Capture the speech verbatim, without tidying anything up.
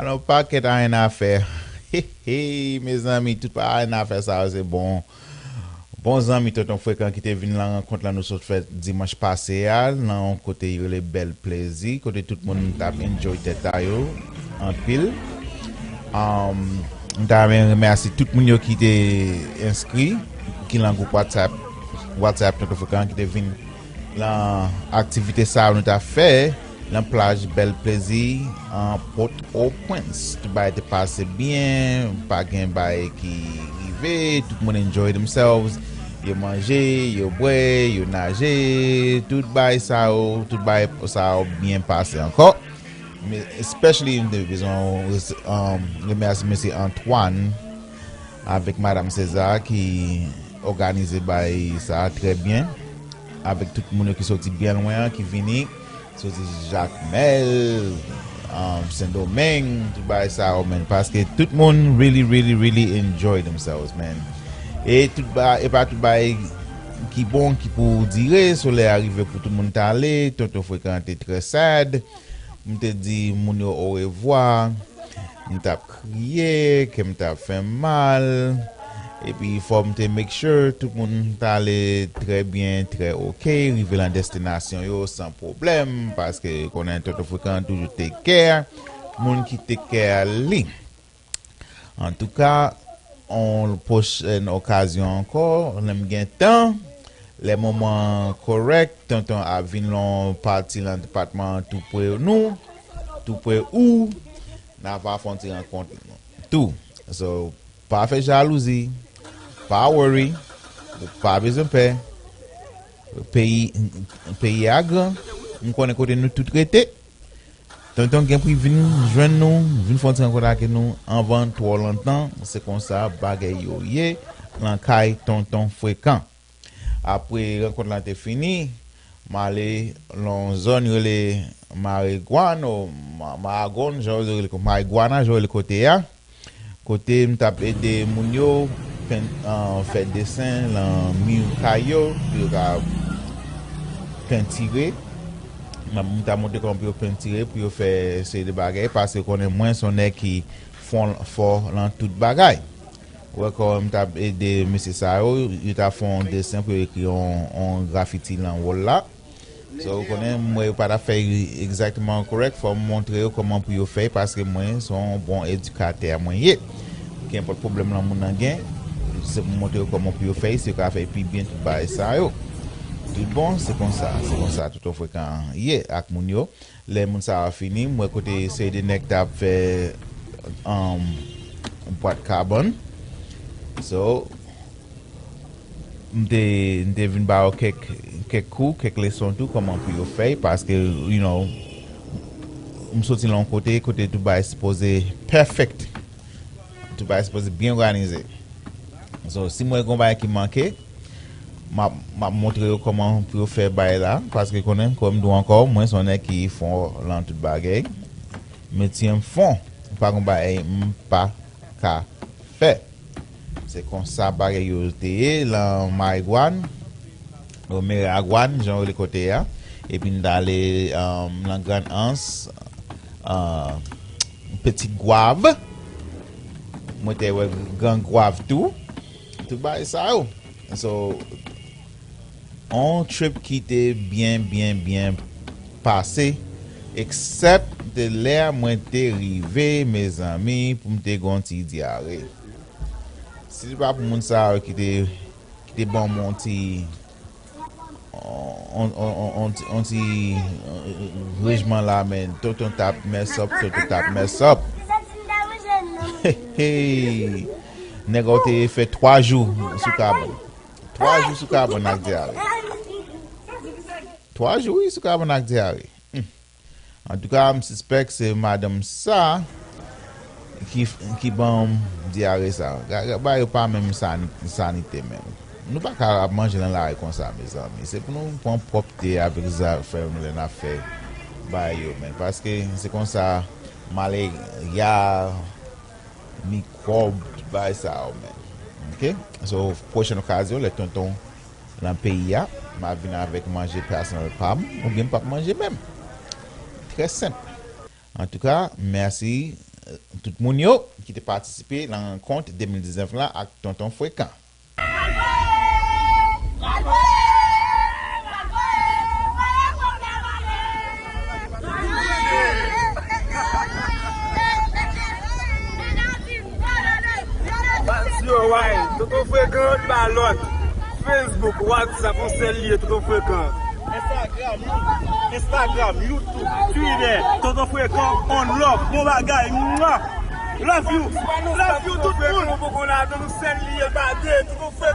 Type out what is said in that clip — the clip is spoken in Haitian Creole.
Alò, pakèt a en afè. He, he, mezanmi, tout pa en afè sa yo, se bon. Bon zanmi Tonton Frekan ki te vin nan rankont lan nou sot fè dimanch pase a, nan yon kote yo rele Bèl Plezi, kote tout moun t ap enjoy tèt a yo anpil. Um, m ta renmen remèsye tout moun yo ki te enskri, ki nan gwoup WhatsApp, WhatsApp Tonton Frekan, ki te vin nan aktivite sa yo nou t ap fè nan plaj Bèl Plezi an Pòtoprens. Tout bagay te pase byen, pa gen bagay ki rive, tout moun enjoy themselves, yo manje, yo bwè, yo naje, tout bagay sa yo, tout bagay sa yo byen pase ankò. Men, especially, m te bezwen, um, remèsye mesye Antoine avèk Madam César ki òganize bagay sa a trè byen, avèk tout moun yo ki soti byen lwen an, ki vini, soti Jakmèl, um, Sendomeng, tout bagay sa yo, man. Paske tout moun really, really, really enjoy themselves, man. E tout ba, e pa tout bagay ki bon ki pou dire, solèy a rive pou tout moun t ale, Tonton Frekan te trè sad. M te di moun yo orevwa, m t ap kriye, kè m t ap fè m mal. Epi fò m te make sure tout moun t ale trè byen, trè oke, rive nan destinasyon yo san pwoblèm, paske konnen Tonton Frekan toujou take care moun ki take care li. Antouka, yon pwochèn okazyon ankò, lè m gen tan, lè moman kòrèk, Tonton ap vin nan yon pati nan depatman an tou pre nou, tou pre ou, n a va fè yon ti rankont tou. So, pa fè jalouzi, pa worry, ou pa bezwen pè. Peyi, peyi a gran, m konnen kote nou tout rete. Tonton gen pou l vin jwenn nou, vin fè yon ti rankont ak nou anvan twò lontan. Se konsa bagay yo ye nan kay Tonton Frekan. Apre rankont lan te fini, m ale nan yon zòn yo rele Marigwann, ou Ma-, Maragon, jan yo rele ko-, Marigwana, jan yo rele kote a. Kote m t ap ede moun yo pen-, ah, fè desen nan mi kay yo, pou yo ka pentire. M ap, m t ap montre kòman pou yo pentire, pou yo fè seri de bagay, paske konnen mwen se yon nèg ki fò, fò nan tout bagay. Ou wè kòman m t ap ede mesye sa yo, yo t ap fè yon desen pou yo ekri yon, yon grafiti nan wòl la. So, ou konnen, mwen, yo pa t ap fè egzakteman kòrèk, fò m montre yo kòman pou yo fè, paske mwen, se yon bon edikatè mwen ye. Kenpòt pwoblèm lan moun nan gen, se pou m montre yo kòman pou yo fè, si yo ka fè pi byen tout bagay sa yo. Tout bon, se konsa, se konsa Tonton Frekan ye ak moun yo. Lè moun sa yo fini, m wè kote seri de nèg t ap fè, um, bwat kabann. So, m te, m te vin ba yo kèk, kèk kou, kèk leson tou, kòman pou yo fè, paske, you know, m soti nan yon kote, kote tout bagay sipoze perfect. Tout bagay sipoze byen òganize. So, si m wè gen yon bagay ki manke, m ap, m ap montre yo kòman pou yo fè bagay la, paske konnen, kòm m di w ankò, mwen se yon nèg ki fò nan tout bagay. Metye m fò, pa gen bagay m pa ka fè. Se konsa bagay yo te ye, lan Marigwann, ou Meragwann, jan yo rele kote a. Epi n t ale, um, lan Grann Ans, uh, Petit Gwav. Mwen te wè Gran Gwav tou. Tout bagay sa yo. So, on trip ki te byen, byen, byen pase, except de lè mwen te rive, mezanmi, pou m te gon ti dyare. Si se pa pou moun sa yo ki te, ki te ban m on ti, on, on, on, on, on ti, on ti, euh, rejman la, men, Tonton t ap mess up, Tonton t ap mess up. Hey, hey. Nèg ou te fè twa jou sou kabann. Twa jou sou kabann ak dyare. Twa jou, wi, sou kabann ak dyare. Hmm. Antouka, m sispèk se madanm sa ki, ki ban m dyare sa. Ga- ga- Bagay yo pa menm sani- sanite menm. Nou pa ka ap manje nan lari konsa, mezanmi. Se pou nou pran pwòpte avèk zafè nou lè n ap fè bagay yo, men. Paske se konsa malerya, mikwòb, tout bagay sa yo, men. Oke? So, pwochèn okazyon, lè tonton nan peyi a, m ap vin avèk manje pèsonèl pa m, oubyen m p ap manje menm. Trè senp. Antouka, mèsi, euh, tout moun yo ki te patisipe nan rankont de mil diznèf la ak Tonton Frekan. Baz yo, way, Tonton Frekan, pa lòt. Facebook, WhatsApp, yon sèl li ye, Tonton Frekan. Instagram, Instagram, YouTube, Twitter, Tonton Frekan, on love, bon bagay, mwa. Love you, love you, tout moun. Tonton Frekan, yon sèl li ye, pa de, Tonton Frekan.